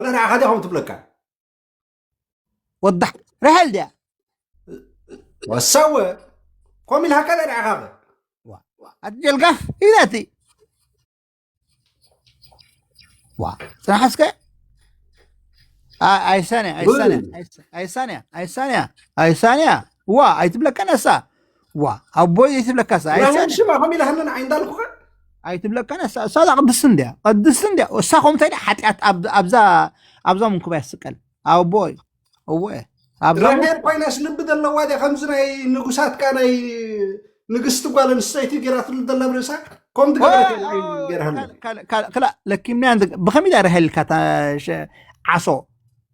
ንዓኻ ዲኹም ትብለካ። ወዳሕ ራሄል ድያ? ወሳወ፣ ኮም ኢልሃካ ዳ ንዓኻ ከ? ኣትጀልጋፍ ኢላቲ። ዋ፣ ጽናሕ እስከ። ኣይሳንያ፣ ኣይሳንያ፣ ኣይሳንያ፣ ኣይሳንያ፣ ኣይሳንያ። ዋ፣ ኣይትብለካ ነሳ። ዋ፣ ኣቦይ ኣይትብለካ ሳ። ራሄል ሽማ ከም ኢላ ሃንን ዓይንዳልኩኻ? ኣይትብለካ ነሳ። እሳ ዛ ቅድስቲ እንድያ፣ ቅድስቲ እንድያ። እሳ ከምታይ ድያ ሓጢኣት ኣብ- ኣብዛ ኣብዛ ምንኩባ ይስቀል። ኣቦይ፣ እወ። ኣብ ዛ ራሄል ኮይናስ ልቢ ዘለዋ ድያ ከምዚ ናይ ንጉሳትካ ናይ ንግስቲ ጓል ኣንስተይቲ ገይራትሉ ዘላ ብርእሳ? ከም ትገብረት ገይርሃሉ። ክላ ለኪምንያ። ብኸመይ ዳ ራሄል ኢልካ እታ ሸ- ዓሶ?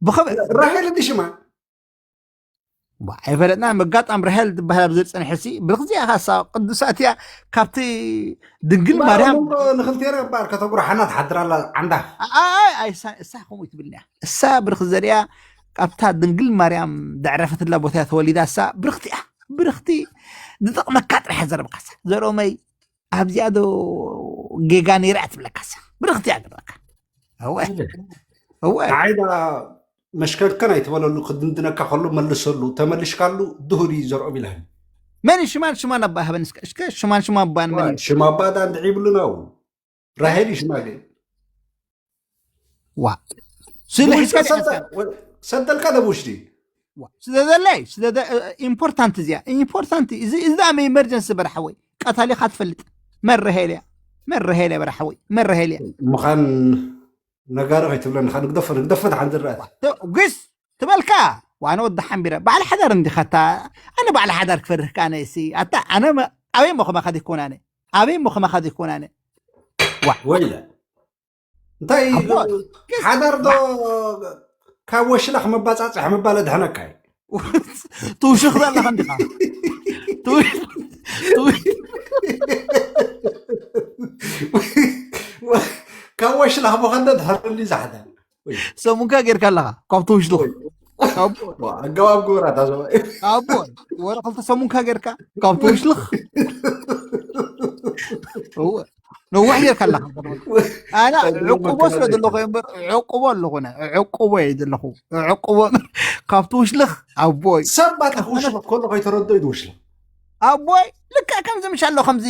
ብኸመይ? ራሄል እንዲ ሽማ? ዋ፣ ኣይፈለጥና። መጋጣም ራሄል ትበሃል ኣብ ዝብል ጸንሐሲ ብርኽዚ ኢኻ። እሳ ቅዱሳት እያ። ካብቲ ድንግል ማርያም ንክልቴና እምበኣር ከተጉርሓና ትሓድር ኣላ። ዓንዳ። ኣይ፣ ኣይ፣ እሳ እሳ ከምኡ ይትብልንያ። እሳ ብርኽ ዘሪያ ካብታ ድንግል ማርያም ዘዕረፈትላ ቦታ እያ ተወሊዳ። እሳ ብርኽቲ እያ። ብርኽቲ ዝጠቕመካ ጥራሕ እያ ዘረብካሳ። ዘርኦመይ ኣብዚኣ ዶ ጌጋ ነይራ እያ ትብለካሳ። ብርኽቲ እያ ትብለካ። እወ። እወ። ንዓይ ዳ መሽከርከን ኣይትበለሉ፣ ክድንድነካ ከሎ መልሰሉ፣ ተመሊሽካሉ ድሁር እዩ ዘርኦም ኢላኒ። መን እዩ ሽማን ሽማን ኣባ ሃበን እስከ፣ እስከ ሽማን ሽማን ኣባን መን እዩ? ሽማ ኣባ ዳ እንድዒ ይብሉና። ራሄል እዩ ሽማ ግን። ዋ። ስለ ወይስ ሒዝካ ሰደ- ዲኻ? ወይ- ሰደልካ ደብሽ ድዩ? ዋ። ስለ ዘለይ፣ ስለ ደ- ኢምፖርታንት እዚኣ፣ ኢምፖርታንት እዚ፣ እዚ ዳኣ ኢመርጀንሲ በረሓ ወይ ቀታሊኻ ትፈልጥ። መረሄል እያ፣ መረሄል እያ በረሓ ወይ፣ መረሄል እያ። ምዃን ነጋዶ ከይትብለኒ፣ ካ ንግደፎ፣ ንግደፎ፣ ደሓን ዝረኣት። ግስ ትበልካ፣ ዋነ ወዲ ሓንቢረ፣ ባዕሊ ሓዳር እንዲኻ እታ፣ ኣነ ባዕሊ ሓዳር ክፈርህ ከኣ ነሲ፣ ኣታ፣ ኣነ መ-፣ ኣበይ እሞ ከማኻ ዘይኮን ኣነ፣ ኣበይ እሞ ከማኻ ዘይኮን ኣነ። ዋ። ወይለ። እንታይ ኣቦ፣ ግስ ሓዳር ዶ ካብ ወሽላኽ መባጻጽሕ ምባል ኣድሕነካ እዩ። ትውሽኽ ዘለኻ እንዲኻ። ትው-፣ ትው-፣ ካብ ወሽላኽ ብኸንደ ድሕርሊ ዛሕዳ። ሰሙንካ ጌርካ ኣለኻ፣ ካብ ትውሽልኽ። ኣቦ፣ ኣገባብ ግበራ፣ እታ ሰብኣይ። ኣቦ፣ ወረ ክልተ ሰሙንካ ጌርካ፣ ካብ ትውሽልኽ። እወ። ነዋሕ ጌርካ ኣለኻ። ኣና ዕቁቦ ስለ ዘለኹ እየ እምበር፣ ዕቁቦ ኣለኹ፣ ነ-፣ ዕቁቦ እየ ዘለኹ። ዕቁቦ ካብ ትውሽልኽ፣ ኣቦይ። ሰብ ባታ ክውሽልኽ ከሎ ከይተረድኦ እዩ ዝውሽልኽ። ኣቦይ፣ ልክዕ ከምዚ ምሽ ኣሎ፣ ከምዚ፣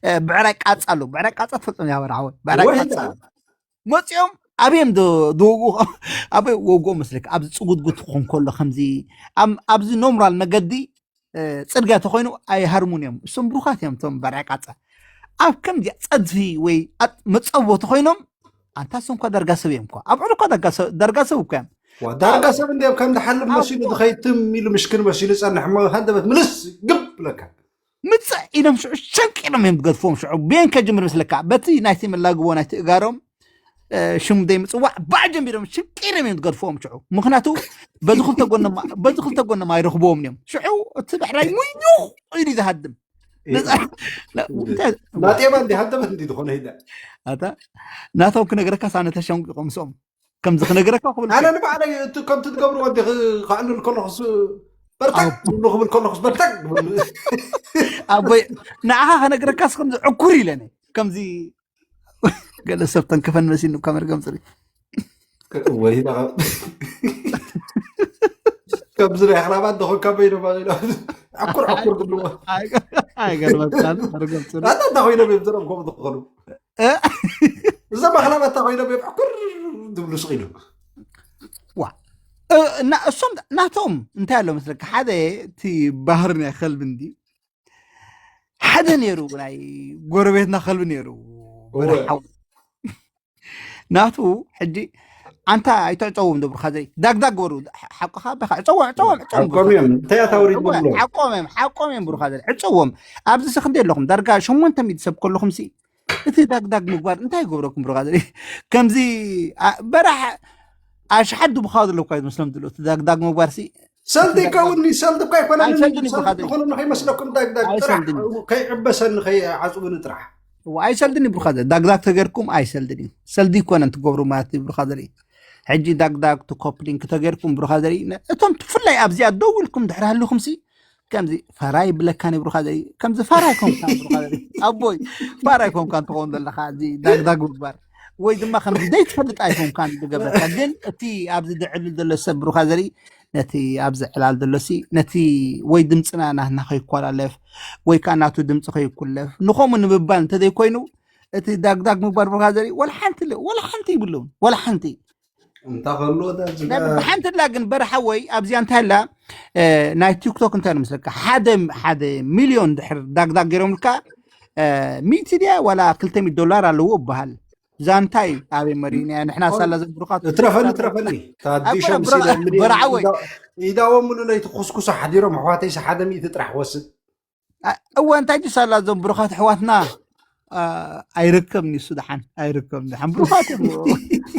እ፣ ብዕራይ ቃጻ ኣሎ። ብዕራይ ቃጻ ትፈልጦም እያ በረኻ ወይ? ብዕራይ ወይ ቃጻ። ዳ። መጺኦም ኣበዮም ዶ-፣ ዝወግኡ? ኣበይ ወግኦ መስለካ? ኣብዚ ጽጉድጉድ ክኾን ከሎ፣ ከምዚ ኣብ-፣ ኣብዚ ኖምራል መገዲ፣ እ፣ ጽርግያ ተኾይኑ ኣይሃርሙን እዮም። እሶም ብሩኻት እዮም፣ እቶም ብዕራይ ቃጻ። ኣብ ከምዚ ጸድፊ ወይ ኣብ መጸወቲ ኮይኖም፣ ኣንታ እሶም እኳ ዳርጋ ሰብ እዮም እኳ። ኣብዑር እኳ ዳርጋ ሰ-፣ ዳርጋ ሰብ እኳ እዮም። ዋ፣ ዳርጋ ኣብ-፣ ሰብ እንዲኦም ከም ዝሓልፍ መሲሉ ኣቦ። ዝኸይድ ትም ኢሉ ምሽክን መሲሉ ጸንሕ እሞ፣ ሃንደበት ምልስ ግብ ብለካ። ምጽእ ኢሎም ሽዑ ሸንቂሮም እዮም ዝገድፍዎም። ሽዑ ብየን ከጅምር ምስለካ፣ በቲ ናይቲ መላግቦ ናይቲ እጋሮም፣ እ፣ ሽም ዘይምጽዋዕ ባዕ ጀሚሮም ሽንቂሮም እዮም ዝገድፍዎም። ሽዑ ምኽንያቱ በዚ ክልተ ጎኖም፣ በዚ ክልተ ጎኖም ኣይረኽብዎም እዮም። ሽዑ እቲ ብዕራይ ሙዩኽ ኢሉ ዝሃድም። እዩ። ነፃ-፣ ና-፣ እንታይ ናጤባ እንዲ ሃደበት እንዲ ዝኾነ ሂዳ። ኣታ ናቶም ክነግረካ ሳነ ተሸንቂቖም ምስኦም። ከምዚ ክነግረካ ክብል ኣነ ንባዕለይ እቲ ከምቲ ትገብርዎ እንዲ ክ-፣ ክኣልል ከለኹስ በርተግ ኣቦ። ክብሉ ክብል ከለኹስ በርተግ ክብል። ኣቦይ፣ ንዓኻ ከነግረካስ ከምዚ ዕኩር ኢለኒ። ከምዚ ገለ ሰብ ተንከፈን መሲሉ እኳ መርገም ጽሪ። ወይ ዳ-፣ ከምዚ ናይ ኣኽላባት ደኾንካ በይኖም ኣኺሎም ዕኩር ዕኩር ዝብልዎ። ኣይ-፣ ኣይገርመካን መርገም ጽሪ። ኣታ እንታይ ኮይኖም እዮም ዝረም ከምኡ ዝኾኑ? እ? እዞም ኣኽላባት እንታይ ኮይኖም እዮም ዕኩር ዝብሉ ስቕ ኢሉ? ዋ። እ፣ እና እሶም ናቶም እንታይ ኣሎ መስለካ? ሓደ እቲ ባህሪ ናይ ከልቢ እንዲ ሓደ ነይሩ፣ ናይ ጎረቤትና ከልቢ ነይሩ። እወ። በረሓው። ናቱ ሕጂ ኣንታ ኣይትዕጸዎም ዶ ብሩኻ ዘይ ዳግዳግ ገበሩ። ሓቅኻ በኻ ዕጸዎም፣ ዕጸዎም፣ ዕጸዎም ሓቆም ብሩኻ። እዮም። እንታይ ኣታ ወሪድ እወ፣ ብሎ? ሓቆም እዮም፣ ሓቆም እዮም ብሩኻ ዘይ ዕጸዎም። ኣብዚ ሲ ክንደይ ኣለኹም? ዳርጋ ሸሞንተ ሚእቲ ሰብ ከለኹም ሲ እቲ ዳግዳግ ምግባር እንታይ ይገብረኩም ብሩኻ ዘይ? ከምዚ ኣ-፣ በራሕ ኣሽሓት ድብኻ ዘለኩ ኣይመስሎም ድሎ። እቲ ዳግዳግ ምግባር ሲ ሰልዲ ከውኒ ሰልዲ እኳ ኣይኮነን። ኣይሰልድን እዩ ሰልዲ ብኻድሪ። ዝኾነ ንኸይመስለኩም ዳግዳግ ጥራሕ ኣይሰልድን እዩ። ከይዕበሰኒ ከይዓጽውኒ ጥራሕ። እዋ፣ ኣይሰልድን እዩ ብሩኻ ዘርኢ። ዳግዳግ ተገርኩም ኣይሰልድን እዩ። ሰልዲ ይኮነን ትገብሩ ማለት እዩ ብሩኻ ዘርኢ። ሕጂ ዳግዳግ ትኮፕሊንግ ተገርኩም ብሩኻ ዘርኢ። ነ-፣ እቶም ብፍላይ ኣብዚኣ ደው ኢልኩም ድሕሪ ሃልኹም ሲ ከምዚ ፋራ ይብለካን እዩ ብሩኻ ዘርኢ። ከምዚ ፋራ ኣይኮንካን ብሩኻ ዘርኢ። ኣቦይ፣ ፋራ ኣይኮንካን ትኸውን ዘለኻ እዚ ዳግዳግ ምግባር። ወይ ድማ ከም ዘይትፈልጥ ኣይኮንካን ዝገበርካ። ግን እቲ ኣብዚ ዝዕልል ዘሎ ሰብ ብሩኻ ዘርኢ ነቲ ኣብዚ ዕላል ዘሎ ሲ ነቲ ወይ ድምፅና ናህና ከይኮላለፍ ወይ ከዓ ናቱ ድምፂ ከይኩለፍ ንኸምኡ ንምባል እንተዘይኮይኑ እቲ ዳግዳግ ምግባር ብሩኻ ዘርኢ ወላ ሓንቲ ለ- ወላ ሓንቲ ይብለውን ወላ ሓንቲ እንታ ከሎ ሓንቲ ላ ግን በረሓ ወይ ኣብዚኣ እንታይ ላ እ፣ ናይ ቲክቶክ እንታይ ንምስለካ ሓደ ሓደ ሚሊዮን ድሕር ዳግዳግ ገይሮምልካ እ፣ ሚእቲ ድያ ዋላ ክልተ ሚእቲ ዶላር ኣለዎ ይበሃል። እዛ እንታይ ኣበይ መሪእና ንሕና ሳላ ዘብሩኻት እትረፈኒ እትረፈኒ ታዲሾ ኣይኮነ፣ ብራ- በራዓወይ። ኢዳዎም ሙሉ ለይቲ ኩስኩሶ ሓዲሮም ኣሕዋተይሲ ሓደ ሚእቲ ጥራሕ ወስድ እወ እንታይ ድዩ ሳላ እዞም ብሩኻት ኣሕዋትና አ፣ ኣይርከብን እዩ እሱ ደሓን ኣይርከብን ደሓን ብሩኻት እዮም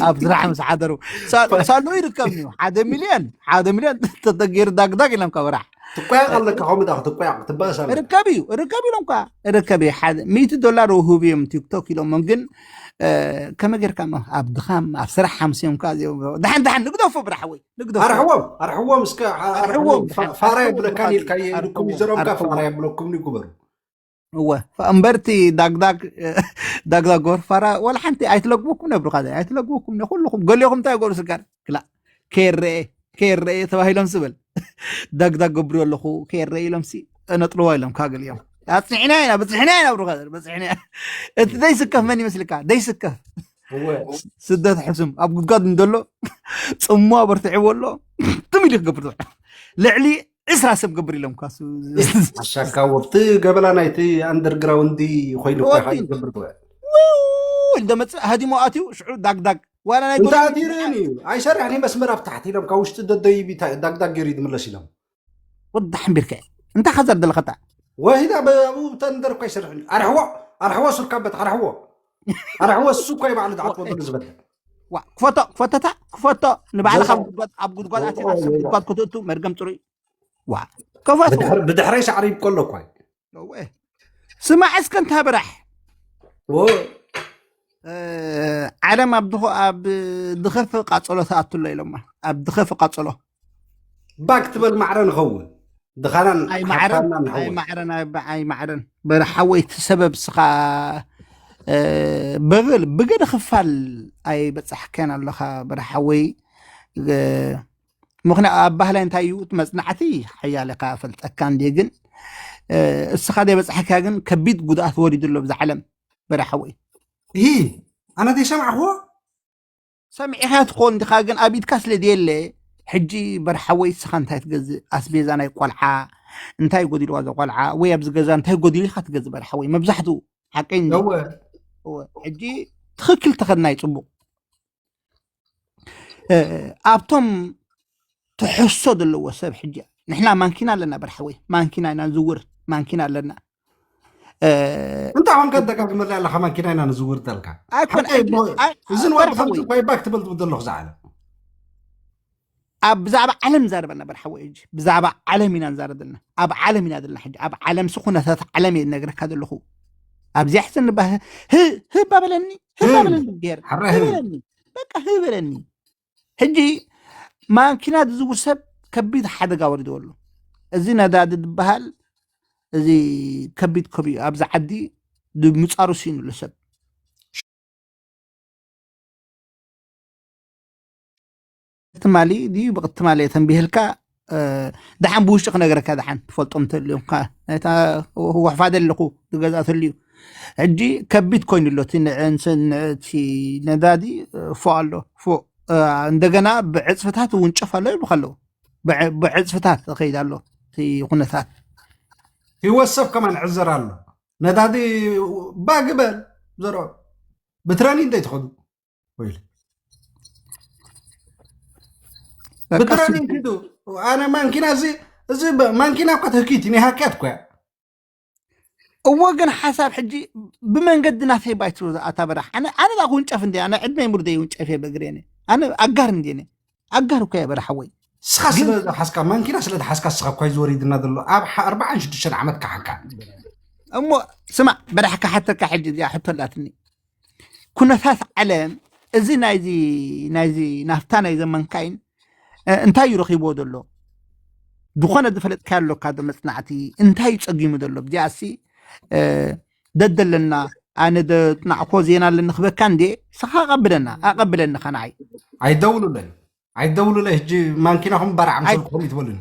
ኣብ ስራሕ ምስ ሓደሩ ሳ- ሳሉ ይርከብን እዩ ሓደ ሚልዮን ሓደ ሚልዮን ተተገይሩ ዳግዳግ ኢሎም ከበራሕ ትቆያቕ ኣለካ ከምኡ ዳ ክትቆያቕ ክትበእስ ኣለካ ርከብ እዩ ርከብ ኢሎም ካ ርከብ እዩ ሓደ ሚእቲ ዶላር ውህብ እዮም ቲክቶክ ኢሎሞም ግን እ፣ ከመይ ጌርካ እሞ ኣብ ድኻም ኣብ ስራሕ ሓምስዮም ካ እዚኦም ደሓን ደሓን ንግደፎ ብራሕወይ ንግደፎ ኣርሕዎም ኣርሕዎም እስከ ኣርሕዎም ኣርሕዎም ፋ- ፋራ የብለካን ኢልካ ኢልኩም ይዘሮምካ ፋራ የብለኩም ይግበሩ እወ እምበርቲ ዳግዳግ ዳግዳግ ጎርፋራ ወላ ሓንቲ ኣይትለግበኩም ነብሩ ካዘ ኣይትለግበኩም ኩልኹም ገሊኹም እንታይ ገሩ ስጋር ክላ ከይረኤ ከይረኤ ተባሂሎም ስበል ዳግዳግ ገብሩ ኣለኹ ከይረኤ ኢሎም ሲ ነጥልዋ ኢሎም ካገል እዮም ኣፅኒሕና ኢና በፅሕና ኢና ብሩ ካዘ በፅሕና ኢና። እቲ ዘይስከፍ መን ይመስልካ ዘይስከፍ እወ ስደት ሕሱም ኣብ ጉድጓድ እንደሎ ፅሞ ኣበርትዕዎ ኣሎ ትም ኢሉ ክገብር ልዕሊ ዕስራ ሰብ ገብር ኢሎም ካሱ ኣሻካዎ ብቲ ገበላ ናይቲ ኣንደርግራውንድ ኮይኑ እኳ ወዲ። ይገብር እኮ። እንደመፅእ ሃዲሞ ኣትዩ ሽዑ ዳግዳግ ዋላ ናይ እንተ ጎረቤት ኣቲርን እዩ ኣይሰርሕን መስመር ኣብ ታሕቲ ኢሎም ካብ ውሽጢ ደደይ ዳግዳግ ገይሩ ይድምለስ ኢሎም ወዲ ሓንቢርካ እንታይ ከዘር ዘለኸታ ወሂዳ ብኡ ተንደር እኳ ይሰርሕን እዩ ኣርሕዎ ኣርሕዎ ሱርካ በት ኣርሕዎ ኣርሕዎ እሱ እኳ ይባዕሉ ዝዓቆ ዝበለ ዋ ክፈቶ ክፈተታ ክፈቶ ንባዕልኻ ኣብ ዘዛ- ጉድጓድ ኣብ ጉድጓድ ኣትኻ ኦ፣ ሰብ ኦ፣ ጉድጓድ ከተእቱ መርገም ፅሩይ ዋ ክፈቶ ብድሕር- ብድሕረይ ሳዕሪ ይብቀሎ እኳ እዩ እወ። ስማዕ እስከ እንታ ብራሕ ኦ፣ እ፣ ዓለም ኣብ ድኸ- ኣብ ድኸፊ ቃፀሎ ተኣትሎ ኢሎማ ኣብ ድኸፊ ቃፀሎ ባክ ትበል ማዕረ ንኸውን ድኻናን ኣይማዕረን ሓብታምና ንኸውን ኣይማዕረን ኣይባ- ኣይማዕረን በረሓወይ እቲ ሰበብ ስኻ እ፣ በግል ብገደ ክፋል ኣይበፃሕከን ኣለኻ በረሓወይ እ፣ ምክንያቱ ኣብ ባህላይ እንታይ እዩ እቲ መፅናዕቲ ሓያለ ከፈልጠካ እንዲ ግን እ፣ እስኻ ዘይበፃሕካ ግን ከቢድ ጉድኣት ወሪዱ ኣሎ ብዛ ዓለም በረሓወይ ይህ ኣነ ዘይሰማዕኽዎ ሰሚዕኻ ትኾን እንዲኻ ግን ኣብ ኢድካ ስለ ዘየለ ሕጂ በርሓወይ እስኻ እንታይ ትገዝእ ኣስቤዛ ናይ ቆልዓ እንታይ ጎዲልዋ እዛ ቆልዓ ወይ ኣብዚ ገዛ እንታይ ጎዲሉ ኢኻ ትገዝእ በርሓወይ መብዛሕትኡ ሓቀይ እንዲ እወ እወ፣ ሕጂ ትኽክል ተኸድናይ ፅቡቕ እ፣ ኣብቶም ትሕሶ ዘለዎ ሰብ ሕጂ ንሕና ማንኪና ኣለና በርሓወይ ማንኪና ኢና ንዝውር ማንኪና ኣለና እ፣ እንታይ ኾንካ ደጋግመላ ኣለኻ ማኪና ኢና ንዝውር ተልካ ኣይኮነ ሓቀይ እሞ ኣይ- እዚ ኣይ- ንዋት በርሓወይ። ብኸምዚ እኳ ይባክ ትብል ትብል ዘለኹ ዝዓለም ኣብ ብዛዕባ ዓለም ንዛረብ ኣለና በርሓወይ ሕጂ ብዛዕባ ዓለም ኢና ንዛረብ ዘለና ኣብ ዓለም ኢና ዘለና ሕጂ ኣብ ዓለም ሲ ኩነታት ዓለም እየ ዝነግረካ ዘለኹ ኣብዚኣ ሕሰ ንባ ህብ ኣበለኒ ህብ ህብ። ኣበለኒ ገር ሓራይ ህብ። ህበለኒ በቃ ህበለኒ ሕጂ ማኪና ዝዝውር ሰብ ከቢድ ሓደጋ ወሪድዎ ኣሎ እዚ ነዳዲ ዝበሃል እዚ ከቢድ ከቢድ ኣብዚ ዓዲ ምፃሩ ሲኑ ኣሎ ሰብ ትማሊ ድዩ ብቅትማሊ ተንቢህልካ እ፣ ደሓን ብውሽጢ ክነገረካ ደሓን ትፈልጦም እንተልዮም ካ ናይታ ወሕፋደ ኣለኹ ዝገዝኣ ተልዩ ሕጂ ከቢድ ኮይኑ ኣሎ እቲ ንዕንስ- ንዕቲ ነዳዲ እ፣ ፎ ኣሎ ፎ እ፣ እንደገና ብዕፅፍታት ውንጨፍ ኣሎ ይብሉ ከለዉ ብዕ- ብዕፅፍታት ይኸይድ ኣሎ እቲ ኩነታት ህይወት ሰብ ከማን ዕዘር ኣሎ ነዳዲ ባግበል ዘሮ ብትረኒ እንታይ ትኸዱ ወይ በቃ ብትረኒ ኪዱ ኣነ ማንኪና እዚ እዚ ብ- ማንኪና እኳ ትህኪት ናይ ሃክያት እኳ እዎ ግን ሓሳብ ሕጂ ብመንገዲ ናተይ ባይትሩ ኣታ በራሕ ኣነ ኣነ ዳ ክውንጨፍ እንዲ ኣነ ዕድመይ ሙሉእ ዘይውንጨፍ እየ በእግሬ ኣነ ኣነ ኣጋር እንዲ ኣነ ኣጋር እኮ እየ በራሕ ወይ ስኻ ስለ ዝሓዝካ ማንኪና ስለ ዝሓዝካ ስኻ እኳ እዩ ዝወሪድና ዘሎ ኣብ ሓ- ኣርባዓን ሽዱሽተን ዓመት ካሓካ እሞ ስማዕ በራሕ ክሓተካ ሕጂ እዚኣ ሕቶ ኣላትኒ ኩነታት ዓለም እዚ ናይዚ ናይዚ ናፍታ ናይ ዘመንካይን እ፣ እንታይ እዩ ረኺብዎ ዘሎ ዝኾነ ዝፈለጥካዮ ኣለካ ዶ መፅናዕቲ እንታይ እዩ ፀጊሙ ዘሎ እዚኣሲ እ፣ ደደለና ኣነ ዘጥናዕኮ ዜና ኣለኒ ክበካ እንዴ? ስኻ ኣቐብለና፣ ኣቐብለኒ ኸ ንዓይ። ኣይደውሉለይ ኣይደውሉለይ። ሕጂ ማንኪናኹም በራዕ ምሰልኩም ይትበሉኒ።